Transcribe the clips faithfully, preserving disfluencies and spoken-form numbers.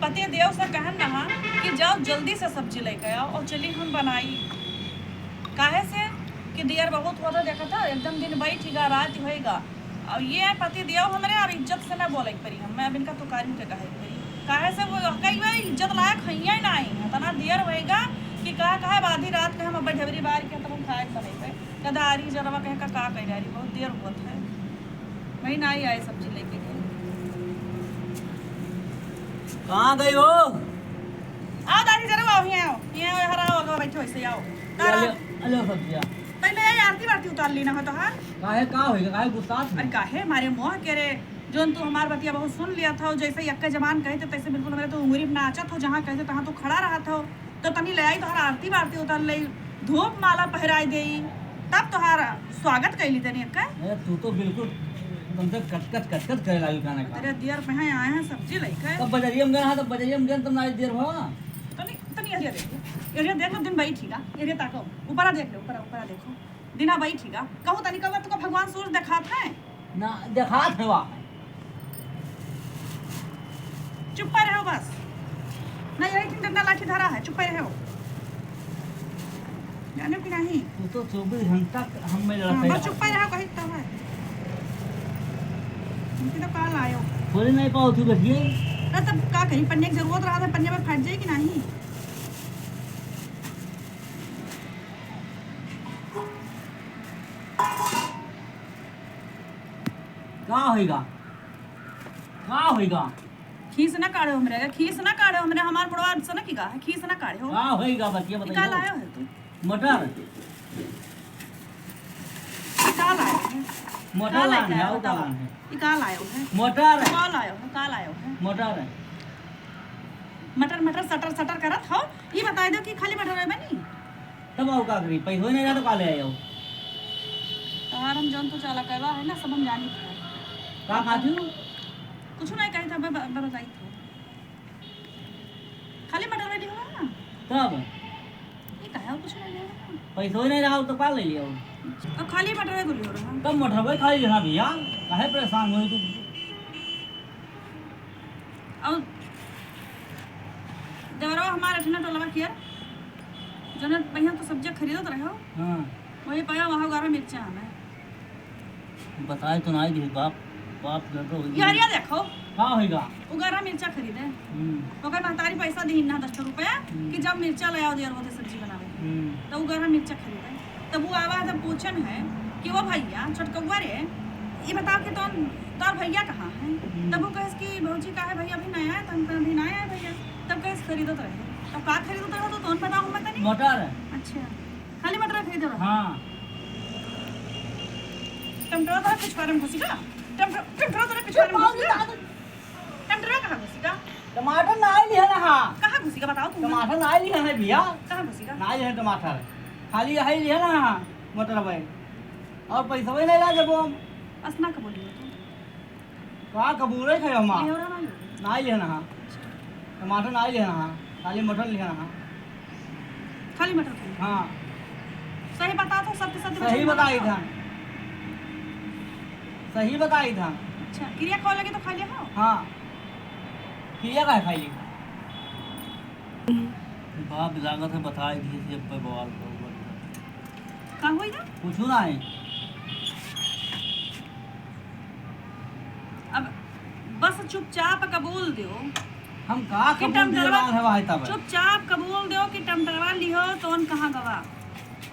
पति देव से कहन नहा कि जाओ जल्दी से सब्जी लेके आओ और चली हम बनाई। काहे से कि दियर बहुत होता देखा था, एकदम दिन बैठ ही गा, रात होएगा। और ये पति देव हमरे, अब इज्जत से ना बोले के परी हम, मैं अब इनका तुकारी के कहे के परी। काहे से वो कई बार इज्जत लायक हइया ही ना आई, इतना दियर होएगा कि कहा कहा आधी रात के हम अब ढेबरी बार के तब हम खाए के बनेबे। कदा आरी जरवा कहे का, का कह रही, बहुत देर होत है। वही ना ही आए सब्जी लेके गए। कहाँ गई हो? आओ दादी, जरा आओ, यहाँ आओ, यहाँ आओ, यहाँ आओ, अगर बैठो ऐसे आओ। ये तारा। ले, ले सब्जिया। पहले ये आरती बारती उतार ली ना हो तो, हाँ? काहे, का होइगा? काहे गुस्सात हो? अरे काहे मारे मुँह के रे, जोन तू हमार बतिया बहुत सुन लिया था, जैसे यक्का जबान कहे थे, तैसे बिल्कुल हमरे तो उंगली पे नाचत हो, जहाँ कहे थे, तहाँ तू खड़ा रहा था। तो तनी ले आई, तोहर आरती बारती उतार ले, धूप माला पहिराई देई, तब तोहार स्वागत कैली तनी अक्का। अरे, तू तो बिल्कुल एकदम से कचकच, कचकच करे लागी काना का। अरे, दियर पे हैं, आए हैं सब्जी लेके। तब बजरिया में गए, हाँ, तब बजरिया में गए, तब ना दियर भवा। तनी, तनी एरिया देख लो, एरिया देख लो, दिन बैठी का, एरिया ताको, ऊपरा देख लो, ऊपरा, ऊपरा देखो, दिना बैठी का। कहूँ तनी कौआ तुका भगवान सूरज देखात है? ना, देखात है वहाँ। चुप्पा रहो बस। ना, यही ठिन डंडा लाठी धरा है, चुप्पा रहो। जाने कि नहीं? तू तो चौबीस घंटा हम में लड़त हाँ, है। बस चुप्पा रहो, कहीं तब है। इनकी तो काल आयो। बोले नहीं पाओ तू बस ये। तो तब का करी, पन्ने की जरूरत रहा था, पन्ने में फट जाए कि नहीं? का होइगा? का होइगा? खीस ना काढ़े हमरे, खीस ना काढ़े हमरे, हमार बुढ़वा से ना की गा, खीस ना काढ़े हो। का होइगा बतिया ई बताइयो। का लायो है तू? मटर। ई का लायो है? मटर का लान लेके है, आयो और का बताओ? लान है? ई का लायो है? मटर। का लायो है? का लायो है? मटर है। मटर, मटर, सटर, सटर करत हो। ई बताई दो कि खाली मटर है बनी? तब आओ का करी, पैसो नहीं रहा तो का ले आयो? तोहार हम जौन तो चाला कहवा है ना, सब हम जानी थे। का खाती हूँ? कुछ नहीं कही था, ब-, ब-, बताई था। खाली मटर बैठी हुआ ना? तब? ये कहा कुछ नहीं है। पैसो नहीं रहा तो का ले लिया? अब खाली मटर है तो लियो रहा। तब मटर भाई खाली लेना भैया, काहे परेशान हुई तू? और देवरवा हमार अठना टोलवा किया, जौन पहिया तो सब्जियाँ खरीदत रहे हो, हाँ। वही पाया वहाँ उगारा मिर्चा हमें। बताए तो ना दिए बाप, बाप गड़बड़ हो गई। यारिया देखो। का होइगा? उगारा मिर्चा खरीदे। हम्म। ओकर महतारी पैसा दीन ना दस ठो रुपया हम्म। कि जब मिर्चा ले आओ दियर होते सब्जी बनावे। हम्म। तो उगारा मिर्चा खरीदे। तब वो आवा है, तब पूछन है कि वो भैया, छोटकौआ रे, ये बताओ कि तोन, तोर भैया कहाँ है? हम्म। तब वो कहे कि भौजी का है भैया, अभी नया है, तो हम कहे, "अभी नया है भैया।" तब कहे, "खरीदत रहे।" तब का खरीदत रहे तो तोन बताओ, हम तनी। मटर। अच्छा, खाली मटर खरीदत रहे? हाँ। टमाटर वाला पिछवाड़े में घुसी का? टमाटर, टमाटर वाला पिछवाड़े में घुसी का? टमाटर कहाँ घुसी का? टमाटर ना आई लिहन हा। कहाँ घुसी का बताओ तुम? टमाटर ना आई लिहन है भैया। कहाँ घुसी का? ना आई लिहन टमाटर। खाली यही लिहन हा मटर भाई। और पैसा भी नहीं ला देबो हम। असना का बोलियो तू? का कबूरे खायो हम? लिहो रहा ना लिहो? ना लिहन हा। टमाटर ना लिहन हा। खाली मटर लिहन हा। खाली मटर खाई? हाँ। सही बता तो, सत्य सत्य सही बताई था। सही बताई था। अच्छा, किरिया खाओ लगे तो खा लिया हो? हाँ। किरिया का खाई ली? बाप लागत है बताई दिए थे, अब बवाल हो गया। का होई ना? कुछ ना है। अब बस चुपचाप कबूल दियो। हम का कि कबूल दियो टमाटरवा, लाल हवा है तब। चुपचाप कबूल दियो कि टमाटरवा लिहो तोन कहाँ गवा।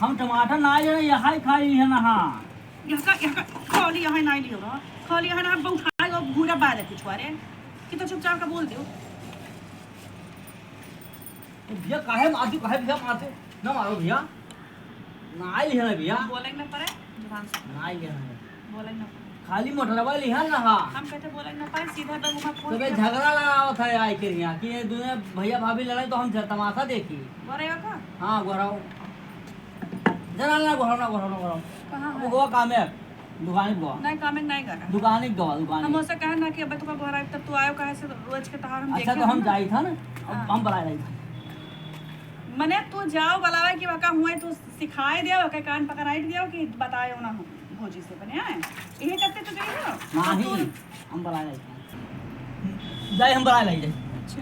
हम टमाटर ना ले, यहाँ ही खाई है ना, हाँ। यहाँ का, यहाँ का, खाली यहाँ ना लियो रहा। खाली यहाँ ना, हम उठाए और घूरा बाहर कुछ वारे। कि तो चुपचाप कबूल दियो। भैया काहे मारती, काहे भैया मारती? ना मारो भैया। ना आई लिहन है भैया। बोले के ना पड़े, जुबान से। ना आई लिहन है। बोले के ना पड़े। खाली मोटरवा लिहन ना हा। हम कहते बोले के ना पाए, सीधा पे घुमा फोन तबे किया। झगड़ा लगावत है आई के यहाँ कि ये दुनिया भैया भाभी लड़ाई तो हम ज-, तमाशा देखी। गोरे का? हाँ, गोराओ। जरा ना गोराओ, ना गोराओ, ना गोराओ। कहाँ वो है? गोवा काम है। दुकानी पे गवा। नहीं, कामे नहीं करा। दुकानी पे गवा, दुकानी। हम उसे कहे ना कि अब तू का घर आए, तब तू आयो काहे से रोज के तहार हम अच्छा, देखे तो हम ना। जाई था ना, अब हाँ। हम बुलाए रही था। मने तू जाओ बुलावे कि वका हुए, तू सिखाए दियो, ओके कान पकड़ाई दियो कि बतायो ना हम भौजी से बने आए। यही करते तो गई हो। नहीं, तू हम बुलाए रही था। जाए, हम बुलाए रही जाए। अच्छा।